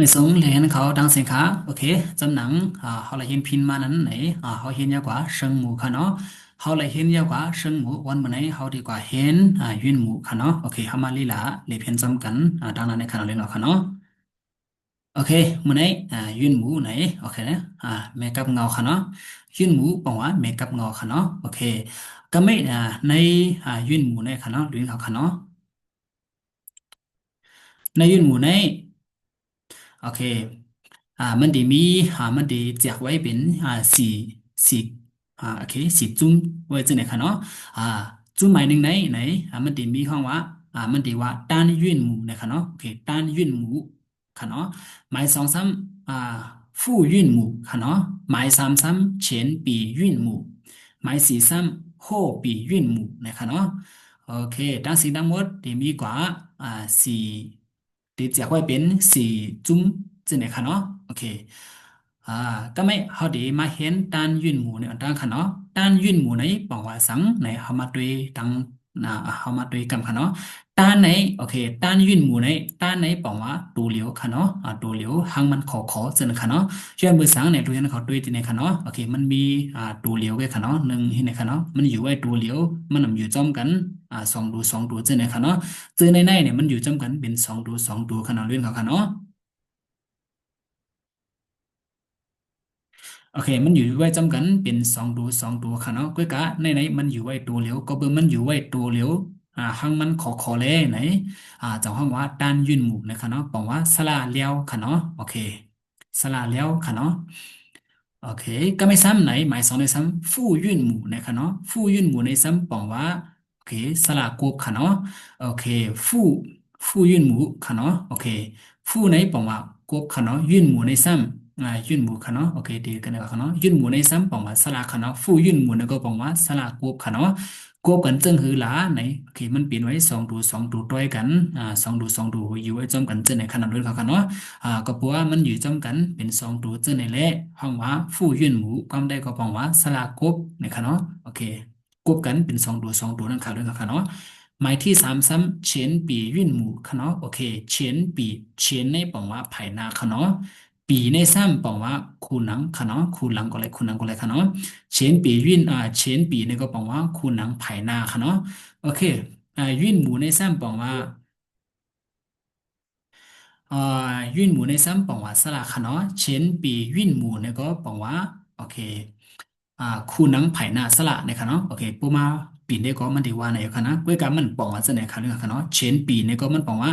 ມາສົ່ງຮຽນເຂົ້າດັງເຊັ່ນຄະ. ໂອເຄ ຈຳໜັງ ອາ ເຮົາລະຮຽນພິນມານັ້ນໃນ ອາ ເຮົາຮຽນຍາວກວ່າເຊິ່ງໝູ່ຄະເນາະ. ເຮົາລະຮຽນຍາວກວ່າເຊິ່ງໝູ່ ວັນມື້ໃນເຮົາດີກວ່າຮຽນ ອາ ຍືນໝູ່ຄະເນາະ. ໂອເຄ ເຮົາມາລີລາລຽນຮຽນຈຳກັນ ອາ ດັ່ງນັ້ນໃນຄະເນາະ ເລີຍເນາະຄະເນາະ. ໂອເຄ ມື້ໃນ ອາ ຍືນໝູ່ໃນ ໂອເຄ ອາ ແມ່ກັບເງົາຄະເນາະ. ຍືນໝູ່ ແປວ່າແມ່ກັບເງົາຄະເນາະ. ໂອເຄ ກະແມ່ນ ອາ ໃນ ອາ ຍືນໝູ່ໃນຄະເນາະ ເລື່ອງເຮົາຄະເນາະ. ໃນຍືນໝູ່ໃນ ໂອເຄ ອາ ມັນໄດ້ມີ ອາ ມັນໄດ້ແຈກໄວ້ເປັນ ອາ ສີ່ ສີ່ ອາ ໂອເຄ ສີ່ຈຸ້ມໄວ້ຈັ່ງໃດຄະເນາະ. ອາ ຈຸ້ມໝາຍໜຶ່ງໃນ ໃນ ອາ ມັນໄດ້ມີຮ້ອງວ່າ ອາ ມັນໄດ້ວ່າ 单韵母 ນະຄະເນາະ. ໂອເຄ 单韵母 ຄະເນາະ. ໝາຍສອງຊ້ຳ ອາ 复韵母 ຄະເນາະ. ໝາຍສາມຊ້ຳ 前鼻韵母. ໝາຍສີ່ຊ້ຳ 后鼻韵母 ນະຄະເນາະ. ໂອເຄ ທັງສິ້ນທັງໝົດໄດ້ມີກວ່າ ອາ ສີ່ ໄດ້ແຈກໄວ້ເປັນສີ່ຈຸ້ມ ຈັ່ງໃດຄະເນາະ. ໂອເຄ ອາ ກະແມ່ນເຮົາໄດ້ມາຮຽນ 单韵母 ໃນອັນຕ່າງຄະເນາະ. 单韵母ໃນ ແປວ່າສັງໃນ ເຮົາມາດ້ວຍຕັ້ງ ນະ ເຮົາມາດ້ວຍກັນຄະເນາະ. 单ໃນ ໂອເຄ 单韵母ໃນ 单ໃນ ແປວ່າໂຕຫຼຽວຄະເນາະ. ອາ ໂຕຫຼຽວ ຫາງມັນຂໍຂໍ ຈັ່ງນັ້ນຄະເນາະ. ຍ້ອນເບິ່ງສັງໃນ ໂຕຮຽນເຂົາດ້ວຍຈັ່ງໃດຄະເນາະ. ໂອເຄ ມັນມີ ອາ ໂຕຫຼຽວໄວ້ຄະເນາະ ໜຶ່ງເຫັນໃດຄະເນາະ. ມັນຢູ່ໄວ້ໂຕຫຼຽວ ມັນນຳຢູ່ຈ້ອມກັນ ອາ ສອງໂຕ ສອງໂຕ ຈັ່ງໃດຄະເນາະ. ເຈີໃນໃນນີ້ມັນຢູ່ຈ້ອມກັນເປັນສອງໂຕ ສອງໂຕຄະເນາະ ເລື່ອງເຂົາຄະເນາະ. ໂອເຄ ມັນຢູ່ໄວ້ຈ້ອມກັນເປັນສອງໂຕ ສອງໂຕຄະເນາະ. ກ້ວຍກະໃນໃນມັນຢູ່ໄວ້ໂຕຫຼຽວ ກໍເບິ່ງມັນຢູ່ໄວ້ໂຕຫຼຽວ ອາ ຫາງມັນຂໍຂໍແລໃນ ອາ ເຈົ້າຮ້ອງວ່າ 单韵母 ນະຄະເນາະ. ແປວ່າສະຫຼະແລ້ວຄະເນາະ. ໂອເຄ ສະຫຼະແລ້ວຄະເນາະ. ໂອເຄ ກະແມ່ນຊ້ຳໃນ ໝາຍສອງໃນຊ້ຳ 复韵母 ນະຄະເນາະ. 复韵母ໃນຊ້ຳ ແປວ່າ ໂອເຄ ສະຫຼະກົບຄະເນາະ. ໂອເຄ 复 复韵母 ຄະເນາະ. ໂອເຄ 复ໃນ ແປວ່າກົບຄະເນາະ. 韻母ໃນຊ້ຳ ອາ 韻母ຄະເນາະ. ໂອເຄ ຕີກັນຄະເນາະ. 韻母ໃນຊ້ຳ ແປວ່າສະຫຼະຄະເນາະ. 复韵母ໃນກໍແປວ່າສະຫຼະກົບຄະເນາະ. ກົບກັນເຊິ່ງຄືລາໃນ ໂອເຄ ມັນເປັນໄວ້ສອງໂຕ ສອງໂຕຕ່ອຍກັນ ອາ ສອງໂຕ ສອງໂຕຢູ່ໄວ້ຈ້ອມກັນເຊິ່ງໃນຄະເນາະ ເລື່ອງເຂົາຄະເນາະ. ອາ ກໍເພາະວ່າມັນຢູ່ຈ້ອມກັນເປັນສອງໂຕເຊິ່ງໃນແລະ ເຮົາວ່າ 复韵母 ຄວາມໄດ້ກໍແປວ່າສະຫຼະກົບ ນະຄະເນາະ. ໂອເຄ ກົບກັນເປັນສອງໂຕ ສອງໂຕນັ້ນຄະ ເລື່ອງເຂົາຄະເນາະ. ໝາຍທີສາມຊ້ຳ 前鼻韵母 ຄະເນາະ. ໂອເຄ 前鼻 前ໃນ ແປວ່າພາຍໜ້າຄະເນາະ. 鼻ໃນຊ້ຳ ແປວ່າຄູໜັງຄະເນາະ. ຄູຫຼັງກໍໄດ້ ຄູໜັງກໍໄດ້ຄະເນາະ. 前鼻韵 ອາ 前鼻ໃນກໍແປວ່າຄູໜັງພາຍໜ້າຄະເນາະ. ໂອເຄ ອາ 韵母ໃນຊ້ຳ ແປວ່າ ອາ 韻母ໃນຊ້ຳ ແປວ່າສະຫຼະຄະເນາະ. 前鼻韵母ໃນກໍແປວ່າ ໂອເຄ ອາ ຄູໜັງພາຍໜ້າສະຫຼະ ນະຄະເນາະ. ໂອເຄ ປູມາປີນໄດ້ກໍມັນໄດ້ວ່າໃນຢູ່ຄະນະ ກ້ວຍກະມັນແປວ່າຈັ່ງໃດຄະ ເລື່ອງຄະເນາະ. 前鼻ໃນກໍມັນແປວ່າ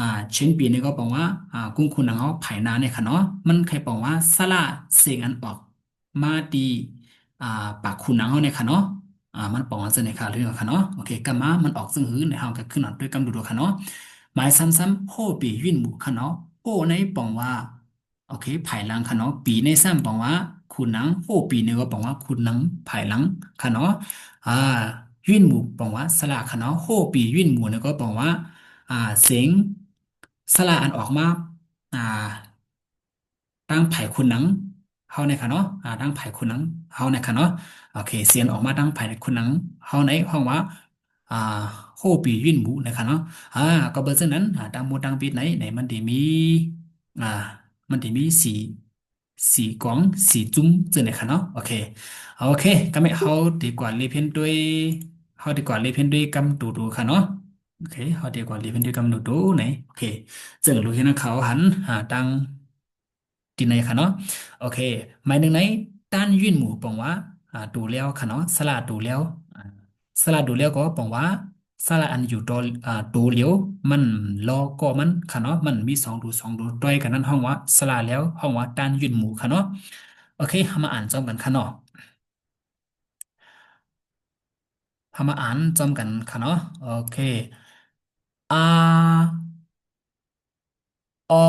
ອາ 前鼻ໃນກໍແປວ່າ ອາ ກຸ້ງຄູໜັງເຮົາພາຍໜ້າ ນະຄະເນາະ. ມັນໄຄແປວ່າສະຫຼະເສັງອັນອອກມາທີ່ ອາ ປາກຄູໜັງເຮົາ ນະຄະເນາະ. ອາ ມັນແປວ່າຈັ່ງໃດຄະ ເລື່ອງຄະເນາະ. ໂອເຄ ກະມາມັນອອກເຊິ່ງຄືໃນ ເຮົາກະຂຶ້ນມາດ້ວຍກັນດູໆຄະເນາະ. ໝາຍສາມຊ້ຳ 后鼻韵母 ຄະເນາະ. 后ໃນ ແປວ່າ ໂອເຄ ພາຍຫຼັງຄະເນາະ. 鼻ໃນຊ້ຳ ແປວ່າຄູໜັງ. 后鼻ໃນກໍແປວ່າຄູໜັງພາຍຫຼັງຄະເນາະ. ອາ 韻ໝູ ແປວ່າສະຫຼະຄະເນາະ. 后鼻韵母ໃນກໍແປວ່າ ອາ ເສັງສະຫຼະອັນອອກມາ ອາ ທາງພາຍຄູໜັງເຮົາໃນຄະເນາະ. ອາ ທາງພາຍຄູໜັງເຮົາໃນຄະເນາະ. ໂອເຄ ເສັງອອກມາທາງພາຍຄູໜັງເຮົາໃນ ເຮົາວ່າ ອາ 后鼻韵母 ນະຄະເນາະ. ອາ ກໍເບິ່ງເຊັ່ນນັ້ນ ອາ ຕາມໝູ່ຕາມປິດໃນ ໃນມັນໄດ້ມີ ອາ ມັນໄດ້ມີສີ່ ສີ່ກອງ ສີ່ຈຸ້ມ ເຊັ່ນໃດຄະເນາະ. ໂອເຄ ໂອເຄ ກະແມ່ນເຮົາໄດ້ກວາດລຽບຮຽນໂດຍ ເຮົາໄດ້ກວາດລຽບຮຽນໂດຍກຳໂຕໂຕຄະເນາະ. ໂອເຄ ເຮົາໄດ້ກວາດລຽບຮຽນໂດຍກຳໂຕໂຕໃນ ໂອເຄ ເຊິ່ງລູກຮຽນເຮົາຫັນ ອາ ຕາງ ທີ່ໃນຄະເນາະ. ໂອເຄ ໝາຍໜຶ່ງໃນ 单韵母 ແປວ່າ ອາ ໂຕແລ້ວຄະເນາະ ສະຫຼະໂຕແລ້ວ. ອາ ສະຫຼະໂຕແລ້ວກໍແປວ່າສະຫຼະອັນຢູ່ຕໍ່ ອາ ໂຕຫຼຽວ ມັນລໍກໍມັນຄະເນາະ ມັນມີສອງໂຕ ສອງໂຕຕ່ອຍກັນນັ້ນ ເຮົາວ່າສະຫຼະແລ້ວ ເຮົາວ່າ 单韵母 ຄະເນາະ. ໂອເຄ ເຮົາມາອ່ານພ້ອມກັນຄະເນາະ. ເຮົາມາອ່ານພ້ອມກັນຄະເນາະ. ໂອເຄ ອາ ອໍ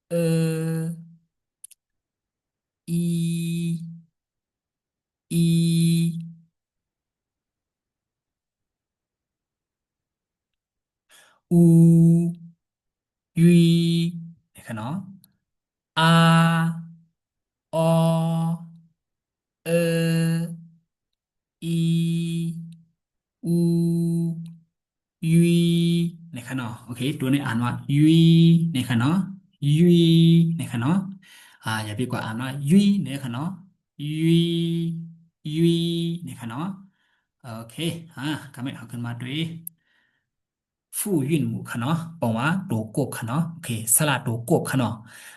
ເອີ ອີ ອີ ອູ ຢູ ນີ້ຄະເນາະ. ອາ ອໍ ເອີ ອີ ອູ ຢູ ນີ້ຄ່ະເນາະ. ໂອເຄ ຕົວນີ້ອ່ານວ່າ ຢຸຍ ນີ້ຄ່ະເນາະ, ຢຸຍ ນີ້ຄ່ະເນາະ. ອາ ຢ່າໄປກວາອ່ານວ່າ ຍຸຍ ເດີຄ່ະເນາະ, ຍຸຍ ຍຸຍ ນີ້ຄ່ະເນາະ. ໂອເຄ ອາ ກະແມ່ນເຮົາຂຶ້ນມາດ້ວຍ ຟູ ຢຸນ ໝູ ຄ່ະເນາະ, ແປວ່າໂຕກົບຄ່ະເນາະ. ໂອເຄ ສະຫຼະໂຕກົບຄ່ະເນາະ.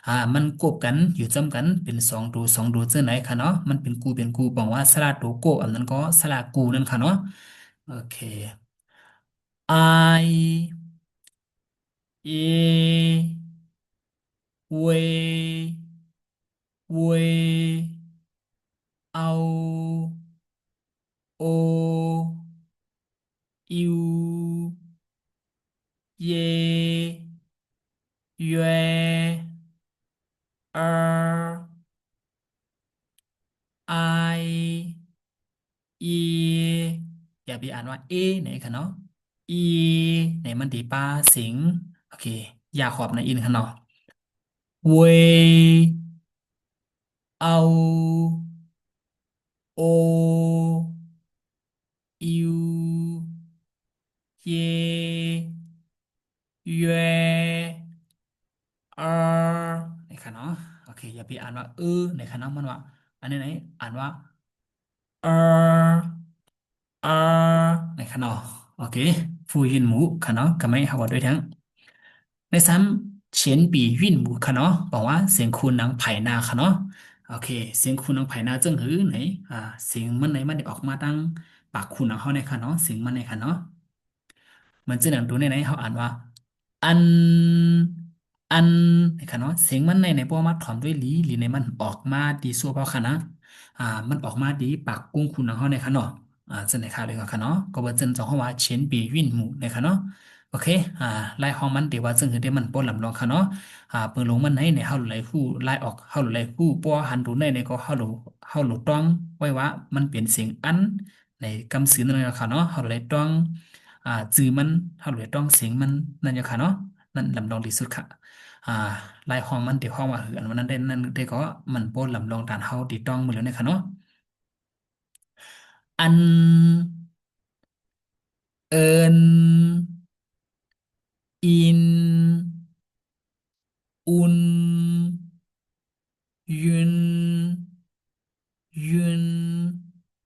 ອາ ມັນກົບກັນ ຢູ່ຈຳກັນເປັນສອງໂຕ ສອງໂຕຈັ່ງໃດຄ່ະເນາະ, ມັນເປັນກູ່ເປັນກູ່ ແປວ່າສະຫຼະໂຕກົບ ອັນນັ້ນກໍສະຫຼະກູ່ນັ້ນຄ່ະເນາະ. ໂອເຄ ອາຍ ເອ ເວ ເວ ເອົາ ໂອ ອິວ ເຢ ເຢ ເອີ ອາຍ ອີ ຢ່າໄປອ່ານວ່າເອ ນີ້ຄ່ະເນາະ, ອີ ນີ້ມັນຕິປາເສັງ ໂອເຄ ຢາຂອບໃນອິນຄ່ະເນາະ. ເວ ເອົາ ໂອ ອິວ ເຢ ເຢ ເອີ ນີ້ຄ່ະເນາະ. ໂອເຄ ຢ່າໄປອ່ານວ່າ ເອີ ນີ້ຄ່ະເນາະ, ມັນວ່າ ອັນນີ້ນີ້ອ່ານວ່າ ເອີ ເອີ ນີ້ຄ່ະເນາະ. ໂອເຄ ຟູ ຢຸນ ໝູ ຄ່ະເນາະ, ກະແມ່ນເຮົາເວົ້າດ້ວຍທັງ ໃນຊ້ຳ ຂຽນປີ ຢຸນ ໝູ ຄ່ະເນາະ, ແປວ່າເສັງຄູນາງພາຍໜ້າຄ່ະເນາະ. ໂອເຄ ເສັງຄູນາງພາຍໜ້າເຊິ່ງຫື ໃນ ອາ ເສັງມັນໃນມັນໄດ້ອອກມາທາງປາກຄູນາງເຮົານີ້ຄ່ະເນາະ, ເສັງມັນນີ້ຄ່ະເນາະ. ເໝືອນເຊັ່ນໜັງໂຕນີ້ໃນ ເຮົາອ່ານວ່າ ອັນ ອັນ ນີ້ຄ່ະເນາະ, ເສັງມັນໃນໃນບໍ່ມາຖອມດ້ວຍລີ ລີໃນມັນອອກມາທີ່ສວບເຮົາຄ່ະນະ, ອາ ມັນອອກມາທີ່ປາກກຸ້ງຄູນາງເຮົານີ້ຄ່ະເນາະ. ອາ ຈັ່ງໃດຄ່ະ ເລີຍຄ່ະເນາະ, ກໍເປັນເຊັ່ນເຈົ້າເຮົາວ່າ ຂຽນປີ ຢຸນ ໝູ ນີ້ຄ່ະເນາະ. ໂອເຄ ອາ ລາຍຮອງມັນທີ່ວ່າເຊິ່ງຄືທີ່ມັນບໍ່ລຳລອງຄ່ະເນາະ. ອາ ເບິ່ງລົງມັນໃນໃນ ເຮົາໄດ້ຮູ້ລາຍອອກ ເຮົາໄດ້ຮູ້ ເພາະວ່າຫັນໂຕໃນໃນກໍເຮົາ ເຮົາຕ້ອງໄວ້ວ່າມັນເປັນເສັງອັນ ໃນກຳຊື່ນັ້ນເນາະຄ່ະເນາະ, ເຮົາໄດ້ຕ້ອງ ອາ ຈື່ມັນ ເຮົາໄດ້ຕ້ອງເສັງມັນນັ້ນຢູ່ຄ່ະເນາະ, ນັ້ນລຳລອງທີ່ສຸດຄ່ະ. ອາ ລາຍຮອງມັນທີ່ຮ້ອງວ່າ ຄື ອັນວ່ານັ້ນໄດ້ ນັ້ນໄດ້ກໍມັນບໍ່ລຳລອງຕາມເຮົາທີ່ຕ້ອງມື້ແລ້ວນີ້ຄ່ະເນາະ. ອັນ ເອີນ ອິນ ອຸນ ຢຸນ ຢຸນ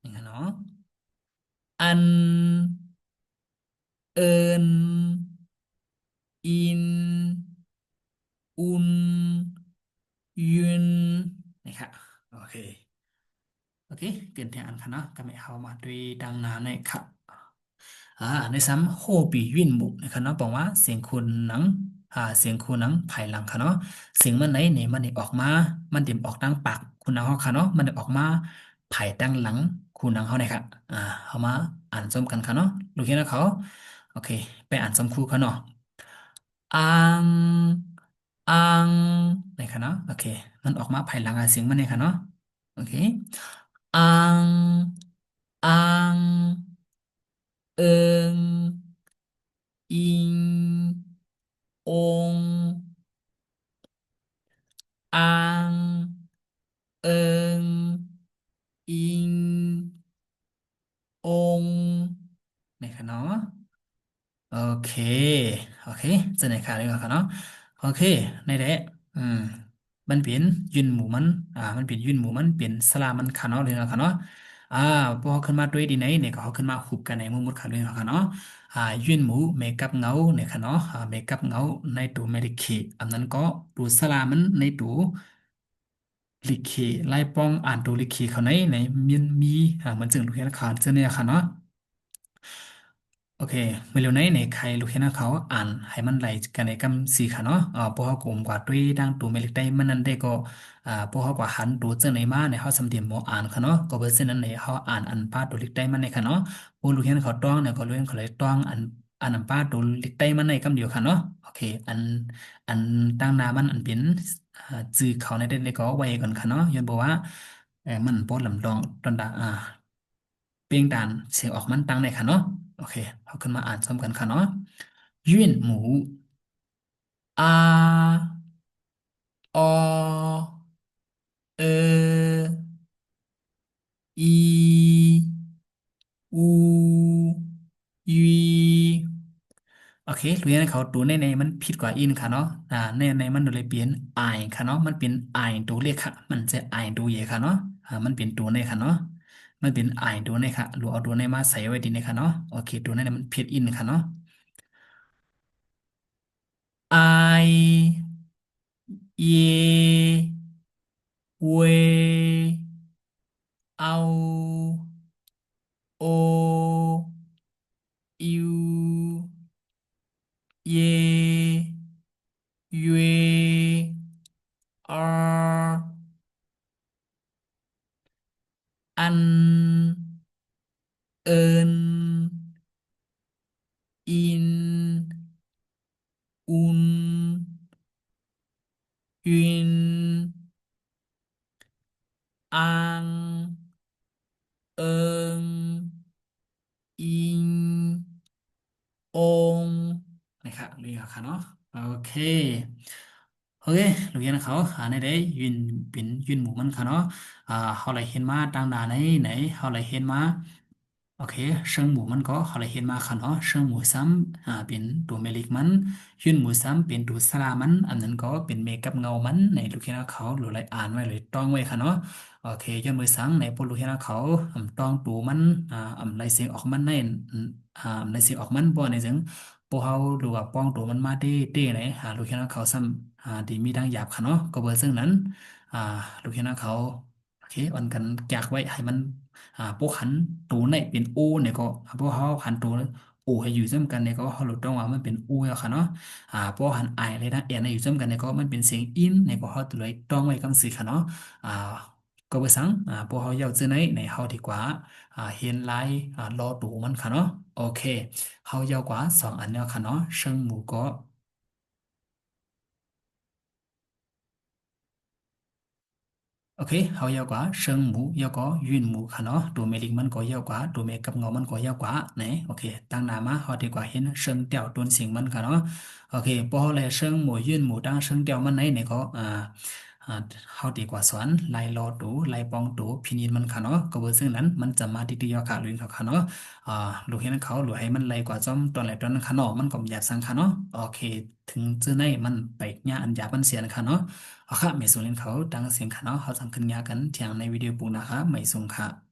ນີ້ຄ່ະເນາະ. ອັນ ເອີນ ອິນ ອຸນ ຢຸນ ນີ້ຄ່ະ. ໂອເຄ ໂອເຄ ເກີນແທງອັນຄ່ະເນາະ, ກະແມ່ນເຮົາມາດ້ວຍດັ່ງໜ້າໃນຄ່ະ. ອາ ໃນຊ້ຳ ໂຮປີ ຢຸນ ໝູ ນີ້ຄ່ະເນາະ, ແປວ່າເສັງຄູນາງ ອາ ເສັງຄູນາງພາຍຫຼັງຄ່ະເນາະ. ເສັງມັນໃນນີ້ມັນໄດ້ອອກມາ ມັນໄດ້ອອກທາງປາກຄູນາງເຮົາຄ່ະເນາະ, ມັນໄດ້ອອກມາພາຍທາງຫຼັງຄູນາງເຮົານີ້ຄ່ະ. ອາ ເຮົາມາອ່ານພ້ອມກັນຄ່ະເນາະ ລູກຮຽນເຮົາ. ໂອເຄ ໄປອ່ານພ້ອມຄູຄ່ະເນາະ. ອາງ ອາງ ນີ້ຄ່ະເນາະ. ໂອເຄ ມັນອອກມາພາຍຫຼັງ ອາ ເສັງມັນນີ້ຄ່ະເນາະ. ໂອເຄ ອາງ ອາງ ເອີງ ອິງ ອົງ ອາງ ເອີງ ອິງ ອົງ ນີ້ຄ່ະເນາະ. ໂອເຄ ໂອເຄ ຈັ່ງໃດຄ່ະ ເລີຍຄ່ະເນາະ. ໂອເຄ ໃນແດະ ອືມ ມັນເປັນ ຢຸນ ໝູ ມັນ ອາ ມັນເປັນ ຢຸນ ໝູ ມັນເປັນສະຫຼະມັນຄ່ະເນາະ ເລີຍຄ່ະເນາະ. ອາ ພວກເຮົາຂຶ້ນມາດ້ວຍດີໃນ ນີ້ກໍເຮົາຂຶ້ນມາຮູບກັນໃນໝູ່ໝົດຄ່ະ ເລີຍຄ່ະເນາະ. ອາ ຢຸນ ໝູ ແມ່ກັບເງົາ ນີ້ຄ່ະເນາະ. ອາ ແມ່ກັບເງົາໃນໂຕແມ່ລິກເຄ ອັນນັ້ນກໍໂຕສະຫຼະມັນໃນໂຕ ລິກເຄ ລາຍປ່ອງ ອ່ານໂຕລິກເຄເຂົ້າໃນ ໃນມີ ມີ ອາ ມັນຈຶ່ງລູກຮຽນເຂົ້າໃຈແນ່ຄ່ະເນາະ. ໂອເຄ ມື້ລຽວໃນໃນໃຫ້ລູກຮຽນເຮົາອ່ານໃຫ້ມັນໄລ່ກັນໃນກຳຊື່ຄ່ະເນາະ. ອາ ພວກເຮົາກໍອມກວາດດ້ວຍທາງໂຕແມ່ເລັກໄດ້ ມັນນັ້ນໄດ້ກໍ ອາ ພວກເຮົາກວາດຫັນໂຕຈັ່ງໃດມາໃນ ເຮົາສຳເລັດບໍ່ອ່ານຄ່ະເນາະ. ກໍເປັນເຊັ່ນນັ້ນໃນ ເຮົາອ່ານອັນປາໂຕລິກໄຕມັນໃນຄ່ະເນາະ. ໂອ້ ລູກຮຽນເຂົາຕ້ອງໃນກໍ ລູກຮຽນເຂົາເລີຍຕ້ອງອັນ ອັນນຳປາໂຕລິກໄຕມັນໃນກຳດຽວຄ່ະເນາະ. ໂອເຄ ອັນ ອັນຕາງໜ້າມັນ ອັນເປັນ ອາ ຈື່ເຂົາໃນເດັດນີ້ກໍໄວ້ກ່ອນຄ່ະເນາະ. ຍ້ອນບໍ່ວ່າ ເອີ ມັນບໍ່ລຳລອງຕອນດາ ອາ ເປ່ງຕາມສຽງອອກມັນຕາງໃນຄ່ະເນາະ. ໂອເຄ ເຮົາຂຶ້ນມາອ່ານພ້ອມກັນຄ່ະເນາະ. ຍວຽນໝູ ອາ ອ ເອີ ອີ ອູ ຍີ ໂອເຄ ລູກຮຽນເຮົາ ໂຕໃນໃນມັນຜິດກວ່າອີກນະຄະເນາະ. ອາ ໃນໃນມັນເລີຍປ່ຽນ I ຄະເນາະ, ມັນເປັນ I ໂຕເລັກຄະ, ມັນຈະ I ໂຕໃຫຍ່ຄະເນາະ. ອາ ມັນເປັນໂຕໃນຄະເນາະ, ມັນເປັນ I ໂຕໃນຄະ. ລູກເອົາໂຕໃນມາໃສ່ໄວ້ທີ່ນີ້ຄະເນາະ. ໂອເຄ ໂຕໃນມັນຜິດອີກນະຄະເນາະ. I, ye, we, au, o, iu, ye, yue, ar, an, eun, in, un, yun, ang, eung, ing, ong ນະຄະ ເລີຍຄະເນາະ. ໂອເຄ ໂອເຄ ລູກຮຽນເຮົາ ອາ ໃນໃດ ຍືນ ເປັນຍືນໝູມັນຄະເນາະ. ອາ ເຮົາໄດ້ເຫັນມາຕາງໜ້າໃນ ໃນ ເຮົາໄດ້ເຫັນມາ ໂອເຄ ເຊີງໝູມັນກໍເຮົາໄດ້ເຫັນມາຄະເນາະ. ເຊີງໝູຊ້ຳ ອາ ເປັນໂຕແມ່ເຫຼັກມັນ, ຍືນໝູຊ້ຳເປັນໂຕສະຫຼະມັນ, ອັນນັ້ນກໍເປັນແມ່ກັບເງົາມັນ. ໃນລູກຮຽນເຮົາ ເຮົາໄດ້ອ່ານໄວ້ ໄດ້ຕ້ອງໄວ້ຄະເນາະ. ໂອເຄ ຍ້ອນເມື່ອສັງໃນພວກລູກຮຽນເຮົາ ອາ ຕ້ອງໂຕມັນ ອາ ອາ ໄລ່ສຽງອອກມັນໃນ ອາ ອາ ໄລ່ສຽງອອກມັນ ບໍ່ໃນຈັ່ງ ພວກເຮົາ ຫຼືວ່າປ້ອງໂຕມັນມາເຕ້ໆໃນ ອາ ລູກຮຽນເຮົາຊ້ຳ ອາ ທີ່ມີດັ່ງຫຍາບຄະເນາະ. ກໍເພາະເຊິ່ງນັ້ນ ອາ ລູກຮຽນເຮົາ ໂອເຄ ອ່ອນກັນຈາກໄວ້ໃຫ້ມັນ ອາ ພວກຫັນໂຕໃນເປັນໂອນີ້ກໍ ອາ ພວກເຮົາຫັນໂຕໂອໃຫ້ຢູ່ຊ້ຳກັນນີ້ກໍ ເຮົາຕ້ອງວ່າມັນເປັນໂອແລ້ວຄະເນາະ. ອາ ພວກເຮົາຫັນໄອ ແລະ ທັງແອນໃຫ້ຢູ່ຊ້ຳກັນນີ້ກໍ ມັນເປັນສຽງອິນນີ້ກໍ ເຮົາຕ້ອງໄວ້ຈັ່ງຊີ້ຄະເນາະ. ອາ ກໍເພາະສັງ ອາ ພວກເຮົາເຍົາຊື່ໃນ ໃນເຮົາດີກວ່າ ອາ ເຫັນລາຍ ອາ ລໍໂຕມັນຄະເນາະ. ໂອເຄ ເຮົາເຍົາກວ່າສອງອັນແລ້ວຄະເນາະ ເຊີງໝູກໍ ໂອເຄ ເຮົາເຍົາກວ່າເຊີງໝູ ແລ້ວກໍຍືນໝູຄະເນາະ. ໂຕແມ່ເຫຼັກມັນກໍເຍົາກວ່າ ໂຕແມ່ກັບເງົາມັນກໍເຍົາກວ່າ ນະ. ໂອເຄ ຕາງໜ້າມາ ເຮົາດີກວ່າເຫັນເຊີງແຕ້ວ ໂຕນສຽງມັນຄະເນາະ. ໂອເຄ ພໍເຮົາໄລ່ເຊີງໝູ ຍືນໝູ ຕາງເຊີງແຕ້ວມັນໃນ ໃນກໍ ອາ ອາ ເຮົາດີກວ່າສອນໄລ່ລໍໂຕ ໄລ່ປ້ອງໂຕພິນິດມັນຄະເນາະ. ກໍເພາະເຊິ່ງນັ້ນ ມັນຈະມາຕິດໆເອົາຄະ ເລີຍເຂົ້າຄະເນາະ. ອາ ລູກຮຽນເຮົາ ຫຼືໃຫ້ມັນໄລ່ກວ່າຈ້ອມຕອນໃດຕອນນັ້ນຄະເນາະ ມັນກໍບໍ່ຍາກສັງຄະເນາະ. ໂອເຄ ເຖິງຈື່ໃນມັນໄປຍາອັນຢາບມັນເສຍນະຄະເນາະ. ເອົາຄະ ໄໝສູງຮຽນເຂົ້າຕັ້ງສຽງຄະເນາະ. ເຮົາຈັ່ງຂຶ້ນຍາກັນທຽງໃນວິດີໂອປຸກໜ້າຄະ ໄໝສູງຄະ.